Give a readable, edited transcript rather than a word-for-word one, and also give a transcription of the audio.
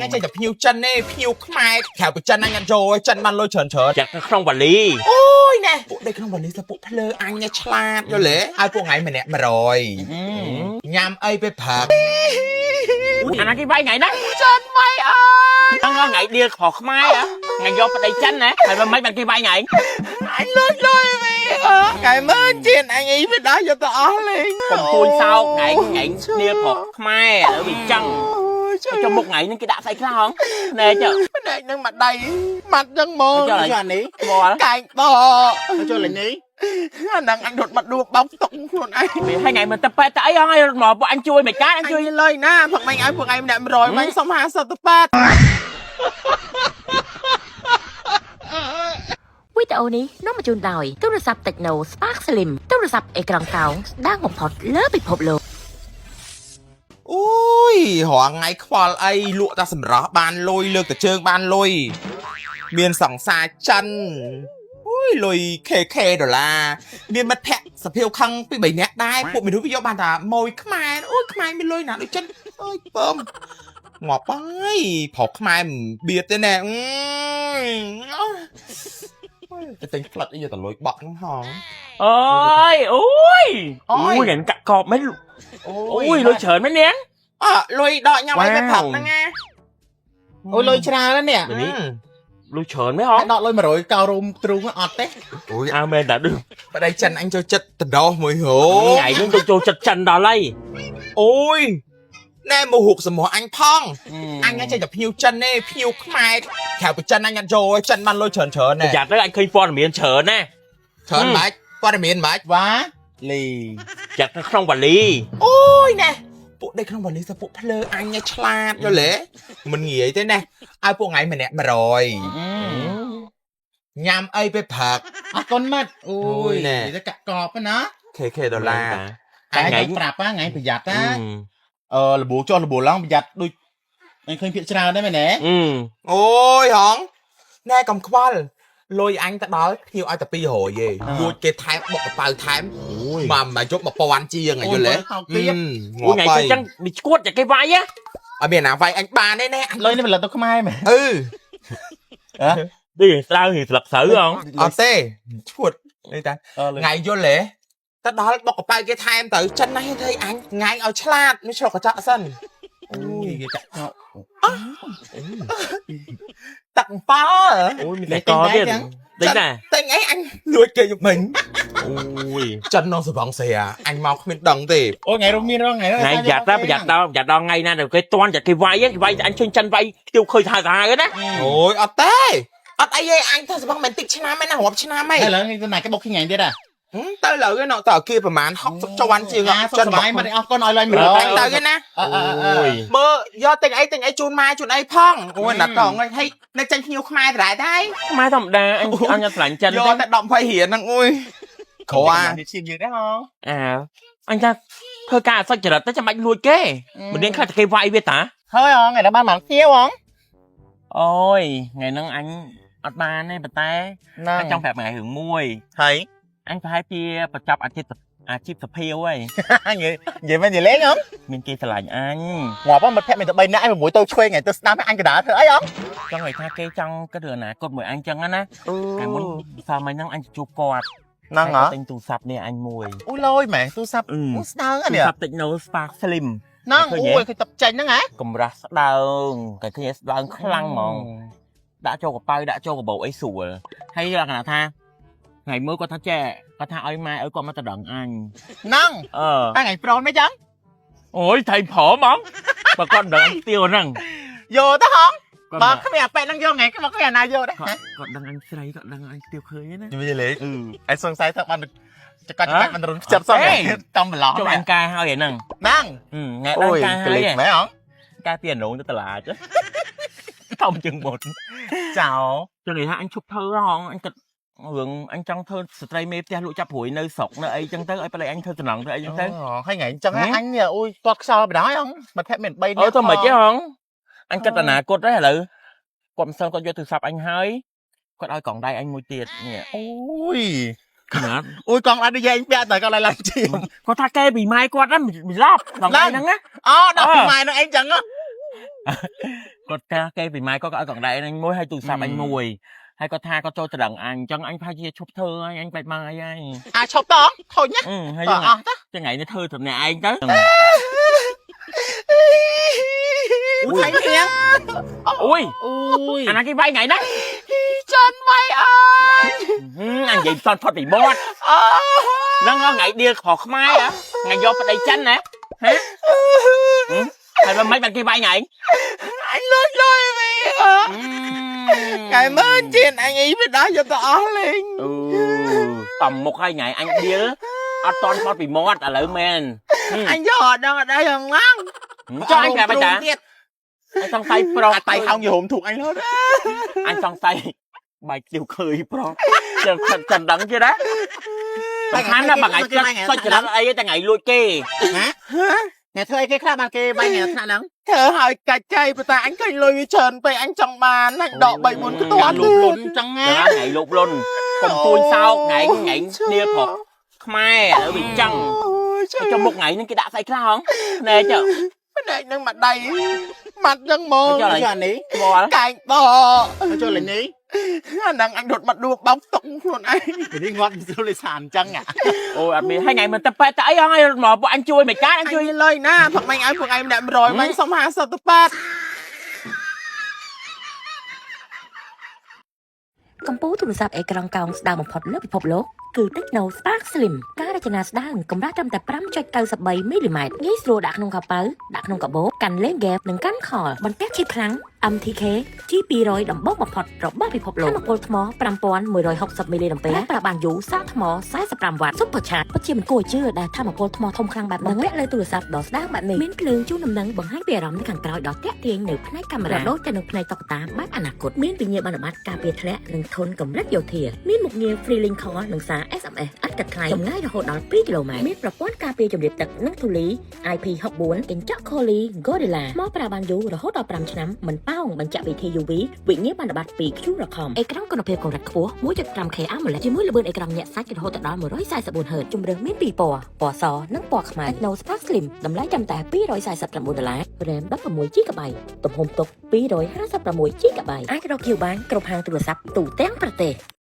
អញចេះតែភ្ញៀវចិនទេភ្ញៀវខ្មែរក្រៅពីចិនអញអត់ចូលទេចិនបានលុយច្រើនច្រើន ចាក់នៅក្នុងវ៉ាលី អូយណែពួកដេកក្នុងវ៉ាលីសពួកភ្លើអញឆ្លាតយល់ទេឲ្យពួកថ្ងៃម្នាក់100ញ៉ាំអីពេលព្រឹក អាណាគេវាយថ្ងៃហ្នឹង ចិនវាយអើយ ហ្នឹងថ្ងៃដៀលខុសខ្មែរហ៎ថ្ងៃយកប្តីចិនណាហើយមិនបានគេវាយថ្ងៃ អញលុយលុយវិញថ្ងៃមើលជៀនអញអីវាដល់យកទៅអស់លេង កំពួយសោកថ្ងៃថ្ងៃដៀលខុសខ្មែរឥឡូវវាចឹងចុះមុខថ្ងៃហ្នឹងគេដាក់ស្អីខ្លះហងណែចុះ ម្នាក់នឹងមួយដៃម៉ាត់ចឹងមក ចុះ ចុះអានេះ បល កែងប ចុះលេងនេះ អាហ្នឹងអញរត់មកដួបោកតុកខ្លួនឯង វាហើយថ្ងៃមិនទៅប៉ែតទៅអីហងឲ្យមកពួកអញជួយមិនកើតអញ អញ ជួយ ជួយលុយណាផឹកមិញឲ្យពួកឯងម្នាក់100មិញសុំ50ទៅប៉ាត់ វីដេអូនេះនាំមកជូនដោយទូរស័ព្ទ Techno Spark Slim ទូរស័ព្ទអេក្រង់កោងស្ដាងបំផុតលើពិភពលោក អូយរាល់ថ្ងៃខ្វល់អីលក់តែសម្រស់បានលុយលើកតែជើងបានលុយមានសង្សារចិនអូយលុយ KK ដុល្លារមានមិត្តភ័ក្តិសភាវខឹងពី3នាក់ដែរពួកមនុស្សវាយកបានតែម៉ួយខ្មែរអូយខ្មែរមានលុយណាដូចចិនអើយពើមងាប់ហើយប្រុសខ្មែរមិនបៀតទេណែអឺទៅទិញផ្លិតអីយកតែលុយបក់ហ្នឹងហង អើយអូយអូយថ្ងៃកាក់កបមែនអូយលុយច្រើនមែននាង អើលុយដកញ៉ាំអីទៅផឹកហ្នឹងណា អូយលុយច្រើនណាស់នេះ នេះលុយច្រើនមែនហង ដកលុយ100កោរុំទ្រូងអត់ទេ អូយ អើមែនតាឌឺ ប្តីចិនអញចូលចិត្តដណ្ដោះមួយហូ ថ្ងៃនេះទៅចូលចិត្តចិនដល់ហើយ អូយណែមកហូបសម្រស់អញផងអញចេះតែភ្ញៀវចិនទេភ្ញៀវខ្មែរក្រៅពីចិនអញអត់ចូលទេចិនបានលុយច្រើនច្រើនណែ ប្រយ័ត្នទៅអញឃើញព័ត៌មានច្រើនណា ច្រើនម៉េចព័ត៌មានម៉េច វ៉ាលី ចាក់នៅក្នុងវ៉ាលី អូយណែពួកដេកក្នុងវ៉ាលីសពួកភ្លើអញឆ្លាតយល់ទេមិនងាយទេណែឲ្យពួកថ្ងៃម្នាក់100ញ៉ាំអីពេលព្រឹក អរគុណម៉ាត់អូយ អូយណែ និយាយទៅកាក់កបណា KK ដុល្លារ តែខ្ញុំប្រាប់ហ្នឹងប្រយ័ត្នណាអឺលបួចុះលបួឡើងប្រយ័ត្នដូចអញឃើញភាកច្រើនដែរមែនទេ អឺ អូយហងណែកុំខ្វល់លុយអញទៅដល់ភ្ញៀវឲ្យតែ200ទេលួចគេថែមបុកកប៉ៅថែម អូយ មកមកយប់1000ជាងយល់ទេ ហោកទៀត អូថ្ងៃទៅចឹងវាឈួតចាគេវាយហ៎ អត់មានណាវាយអញបានទេណែអញ លុយនេះផលិតទៅខ្មែរមែន អឺ នេះស្ដៅស្លឹកស្រូវហង អត់ទេឈួតនេះតាថ្ងៃយល់ទេទៅដល់បុកកប៉ៅគេថែមទៅចិនណាស់ទេអញថ្ងៃឲ្យឆ្លាតនេះឆ្លុកកញ្ចក់សិន អូយគេកាក់កប ទឹកអំប៉ល់ អូយមានតែកទៀតទិញដែរ តែងអីអញលួចគេយប់មិញ អូយ ចិននងសបងស្រាអញមកគ្មានដឹងទេ អូថ្ងៃរុំមានរងថ្ងៃ ថ្ងៃប្រយ័ត្នប្រយ័ត្នដល់ប្រយ័ត្នដល់ថ្ងៃណាដែលគេតន់ចាគេវាយគេវាយអញឃើញចិនវាយខ្ទាវឃើញថាសាហាវណា អូយអត់ទេអត់អីទេអញធ្វើសបងមិនតិចឆ្នាំឯណារាប់ឆ្នាំឯង ឥឡូវនេះទៅណាគេបុកគ្នាទៀតអា ទៅលើឯណោះតើគេប្រហែល60ជាន់ជាង ចិនបាយមកអរគុណឲ្យលុយ អញ 100 ទៅឯណា អឺអឺអឺ អូយ មើលយកទិញអីទិញអីជូនម៉ែជូនអីផងអូយណាតងហីនៅចេញភ្ញៀវខ្មែរដដែលដែរ ខ្មែរធម្មតាអញអញអត់ស្រឡាញ់ចិន យក ទេ តែ10 20រៀលហ្នឹងអុយគ្រាន់ នេះឈាមយើងដែរហង អើអញថាធ្វើការអសុចរិតទៅចាំបាច់លួចគេមិនដឹងខ្លះតែគេវាយវាតា ហើយហងថ្ងៃនេះបានបានខៀវហង អូយថ្ងៃហ្នឹងអញអត់បានទេប៉ុន្តែ ហ្នឹង អញចង់ប្រាប់ថ្ងៃរឿងមួយ ហើយ អញប្រហែលជាបញ្ចប់អាជីពអាជីពសភាវហើយ និយាយនិយាយមែននិយាយលេងហង មានគេស្រឡាញ់អញ ងាប់ហងមិត្តភក្តិមានតែ3នាក់ឯង6ទៅឆ្វេងថ្ងៃទៅស្ដាំអញកដាធ្វើអីហង ចង់ឲ្យថាគេចង់គិតរឿងអនាគតមួយអញចឹងណាថ្ងៃមុនសាមិញហ្នឹងអញជួបគាត់ ហ្នឹងហ៎ ទិញទូរស័ព្ទនេះអញមួយ អូយលយម៉ែទូរស័ព្ទអូស្ដើងអា ទូរ នេះ ស័ព្ទ Techno Spark Slim ហ្នឹងអូយឃើញតបចេញហ្នឹងហ៎ កម្រាស់ស្ដើងតែឃើញស្ដើងខ្លាំងហ្មងដាក់ចូលកប៉ៅដាក់ចូលកាបូបអីស្រួលហើយលក្ខណៈថាថ្ងៃមើលគាត់ថាចេះគាត់ថាឲ្យម៉ែឲ្យគាត់មកតដឹងអញ ហ្នឹង អឺ តែថ្ងៃប្រូនមិនចឹង អូយថៃព្រមហ្មងបើគាត់មិនដឹងអញទៀវហ្នឹង យកទៅហង គាត់ បើគ្មានអាប៉ែហ្នឹងយកថ្ងៃមកគ្មានអាណាយកដែរ គាត់គាត់ដឹងអញស្រីគាត់ដឹងអញទៀវឃើញណា និយាយលេង អឺ ឯងសង្ស័យថាបានចកាច់ចកាច់បានរុនផ្ចិតសោះតំបន្លោះ ចុះអញកែហើយហ្នឹង ហ្នឹង ថ្ងៃដល់កែហើ ក្លេ យក មែនហង កែពីអនុងទៅតឡាចធំជាងមុន ចោ ចង់និយាយថាអញឈប់ធ្វើហងអញគិតរឿងអញចង់ធ្វើស្ត្រីមេផ្ទះលក់ចាប់ព្រួយនៅស្រុកនៅអីចឹងទៅឲ្យប្តីអញធ្វើតំណងទៅអីចឹងទៅ ហើយថ្ងៃអញ្ចឹងអញអូយទាត់ខ្យល់បណ្ដោយហងមិត្តភក្តិមាន3នាក់ អូទៅមិនទេហងអញគិតអនាគតដែរឥឡូវគាត់មិនសិនគាត់យកទូរស័ព្ទអញហើយគាត់ឲ្យកងដៃអញមួយទៀតនេះ អូយ ຂະຫນາດ អូយកងដៃដូចឯងពាក់តែកងដៃឡើងជាង គាត់ថាកែពីម៉ែគាត់ហ្នឹងមិនឡប់ដល់ថ្ងៃហ្នឹងណា អូដល់ពីម៉ែនឹងឯងចឹង គាត់ថាគេពីម៉ែគាត់ក៏ឲ្យកណ្ដែកអញមួយហើយទូរស័ព្ទអញមួយហើយគាត់ថាគាត់ចូលត្រឹងអញអញ្ចឹងអញប្រហែលជាឈប់ធ្វើហើយអញបែកមកអីហើយ អាឈប់តខូចណា អឺហើយ តអស់ត ថ្ងៃនេះធ្វើត្រឹមអ្នកឯងទៅ អូយថៃគ្នា អូយ អូយ អាណាគេវាយថ្ងៃហ្នឹង ចិនវាយអើយ អញនិយាយផ្សំផុតពីមាត់ អើ ហ្នឹងថ្ងៃដៀលខុសខ្មែរហ៎ថ្ងៃយកប្តីចិនណាហ៎ហើយមិនបានគេវាយថ្ងៃ អញលួចលុយវាថ្ងៃមើលជៀនអញអីវាដល់យកទៅអស់លេង អូតំមុខហើយថ្ងៃអញដៀលអត់តន់ផុតពីមាត់ឥឡូវមែន អញយកអត់ដឹងអត់ដែរហងឡើង ចង់អញប្រាប់អញតា ទៀត អញសង្ស័យប្រុស អាតៃហោងយហុំធូកអញរហូត អញសង្ស័យបាយទៀវឃើយប្រុសចឹងចឹងដឹងទៀតណាសំខាន់ណាស់បើថ្ងៃចិត្តសុចរិតអីតែថ្ងៃលួចគេ ណាអ្នកធ្វើអីគេខ្លះបានគេបាយថ្ងៃថ្នាក់ហ្នឹង ធ្វើឲ្យកាច់ចៃប៉ុន្តែអញឃើញលុយវាច្រើនពេកអញចង់បានអញដក3 4ខ្ទាស់ លុបលុនចឹងណា ថ្ងៃលោបលុនកុំទួញសោកថ្ងៃថ្ងៃដៀលប្រុសខ្មែរឥឡូវវាចឹងចុះមុខថ្ងៃហ្នឹងគេដាក់ស្អីខ្លះហងណែចុះ ភ្នែកនឹងមួយដៃម៉ាត់ចឹងមក ចុះ ចុះអានេះ ស្គាល់ កែងប ចុះលេងនេះ អាហ្នឹងអញរត់មកដួបោកតុកខ្លួនឯង នេះងាត់ស្រួលលេសានចឹងអា អូអត់មានហើយថ្ងៃមិនទៅប៉ែតទៅអីហងឲ្យមកពួកអញជួយមិនកើតអញ អញ ជួយ ជួយលុយណាផឹកមិញឲ្យពួកឯងម្នាក់100មិញសុំ50ទៅប៉ាត់ កំពូលទូរស័ព្ទអេក្រង់កោងស្ដើងបំផុតលើពិភពលោកគឺ Tecno Spark Slim ការរចនាស្ដើងកម្រាស់ត្រឹមតែ5.93មីលីម៉ែត្រងាយស្រួលដាក់ក្នុងហោប៉ៅដាក់ក្នុងកាបូបកាន់លេងហ្គេមនិងកាន់ខលបន្ទះឈីបខ្លាំង MTK G200 ដំបូងបំផុតរបស់ពិភពលោកថាមពលថ្ម5160មីលីអាំពែប្រើបានយូរសាកថ្ម45វ៉ាត់ Super Charge ពិតជាមិនគួរឲ្យជឿដែលថាមពលថ្មធំខ្លាំងបែបហ្នឹងពាក់លើទូរស័ព្ទដ៏ស្ដើងបែបនេះមានភ្លើងជូនដំណឹងបង្ហាញពីអារម្មណ៍នៅខាងក្រោយដ៏ទាក់ទាញនៅផ្នែកកាមេរ៉ាដូចទៅនឹងផ្នែកតុក្កតាបែបអនាគតមានវិញ្ញាបនបត្រការពារធ្លាក់និងធន់កម្រិតយោធាមានមុខងារ Free Link Call និងសារ SMS ឥតគិតថ្លៃចម្ងាយរហូតដល់2គីឡូម៉ែត្រមានប្រព័ន្ធការពារជំរាបទឹកនិងធូលី IP64 កញ្ចក់ Koli Gorilla ថ្មប្រើបានយូររហូតដល់5ឆ្នាំមិនប៉ោងបញ្ជាក់វិធី UV វិញ្ញាបនបត្រពី Qrocom អេក្រង់គុណភាពកម្រិតខ្ពស់ 1.5K AMOLED ជាមួយល្បឿនអេក្រង់ញាក់សាច់រហូតដល់ 144Hz ជម្រើសមានពីរពណ៌ពណ៌សនិងពណ៌ខ្មៅ Tecno Spark Slim តម្លៃត្រឹមតែ249ដុល្លារ RAM 16 GB ទំហំទុក 256 GB អាចរកគៀវបានគ្រប់ហាងទូរស័ព្ទទូទាំងប្រទេស។